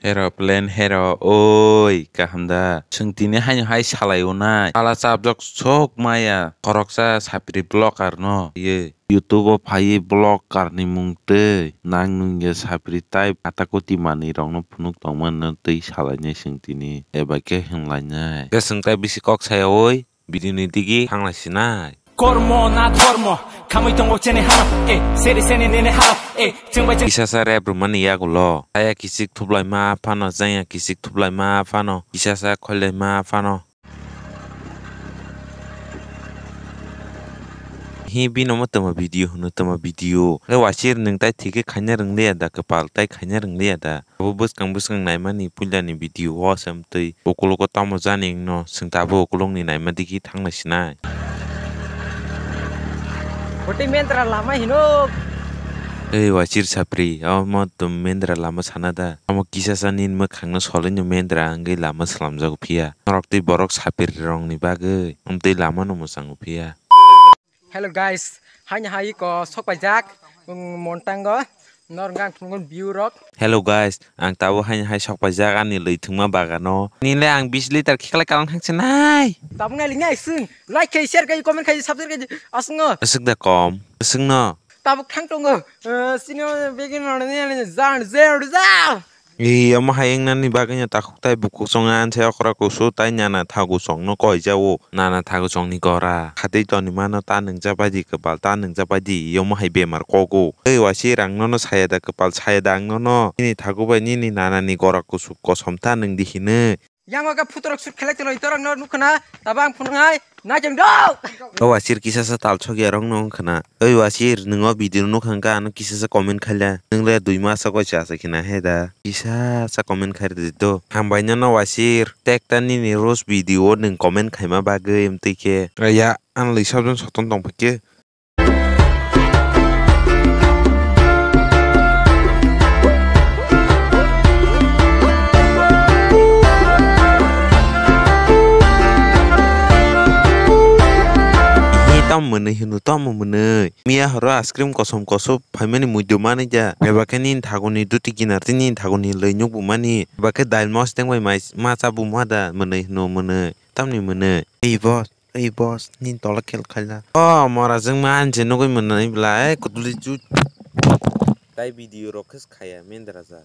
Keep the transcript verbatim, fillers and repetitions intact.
Hero plan hero, oi, kaham da? Chwng tini haino hai salai o nai. Sala chapjak sok maya, khoroksa sapri vlogger no, ye. YouTube o phaiwi vlogger ni mung twi nang nung ya sapri tai mata koti manwi rok no phunuk tong mano twi salai nai chwng tini. Eba khe hwnlai nai. Khe chwng tai bisi kok saya oi. Bini ni digi thanglai sinai. Kormo na dhormo, khamwi tongo chene hano, eh, sere sene nene hano, eh, chwng bai chwng. Kisa sa rep rwmani yagulo, saya kichik thuplaima phano, jaya kichik thuplaima phano, kisa sa khoilaima phano. Hi bino mo tama video hwno, tama video. Khe wasir nwng tai thike khaina rwngliya da, kwpal tai khaina rwngliya da. Abo bwskang bwskang naimani puilani video o se amtwi ukulugo tamo jani wngno, chwng tabuk ukulugni naima digi thanglai sinai. Bwtwi Mendra lama hino. Ei wasir sapri, omo tong Mendra lama sana da? Omo kisa sa nini mwkhangno solino Mendra wngwi lama swlamjago phiya. Norok tei borok sapri rokni bagwi amtwi lamano mwchango phiya. Hello guys, haini hai ko sok paijak, um, montango, nor gang phunukgo view rok. Hello guys, ang tabuk haini hai sok paijak ani lwi thwngma bagano. Nile ang bis liter khiklai kalang thangse nai. Tabuk nai lingai sung, like khai, share khai, comment khai, subscribe khai, aswngo. Aswk da kom, aswkno. Tabuk thang tongo, eh, sino begin nani jan jan jan. Ei, omo hai wngnani bagwino takhuk tai bukhuk chonga, anse okra kusu tai nana thagu chongno koijao, nana thagu chongni gora. Khatwi toni mano ta nwngjak bai di kwbal, ta nwngjak bai di, omo hai bemar kogo. Ei, wasir ang nono saya da kwbal, saya da ang nono. Nini thagu bai nini nanani gora kusu kosom ta nwng di hinwi. Yang oga phutorok shoot khlai tonglo, itorok no nukhna, tabang phunai, naikeng do. O wasir kisa sa tal sok ya rok no wngkhna. Oi wasir, nwng o video no nukha hwnkha, ano kisa sa comment khaila. Nwng le dui mas sa koi cha sa khina he da. Kisa sa comment khai rwdi do. Hambai no no wasir, tekta nini roast video o nwng comment khaima bagwi amtwi khe. Ya, ano lwi sabjang soton tong phai khe. Hi tamo mwnwi hino, tamo mwnwi? Miya horo ice cream kosom kosom phaimani muido manwi ja. Eba khe nini thaguni duty kinar tei nini thaguni lwi nukbu mani. Eba khe dail mos tengbai mai ma chabu ma da mwnwi hino mwnwi. Tamni mwnwi. Ei boss, ei boss, nini tola khel khaila. O mora jwngma anse nugui mwnwi bwla, ei kutuli ju. Tai video rok khe khaya Mendra ja.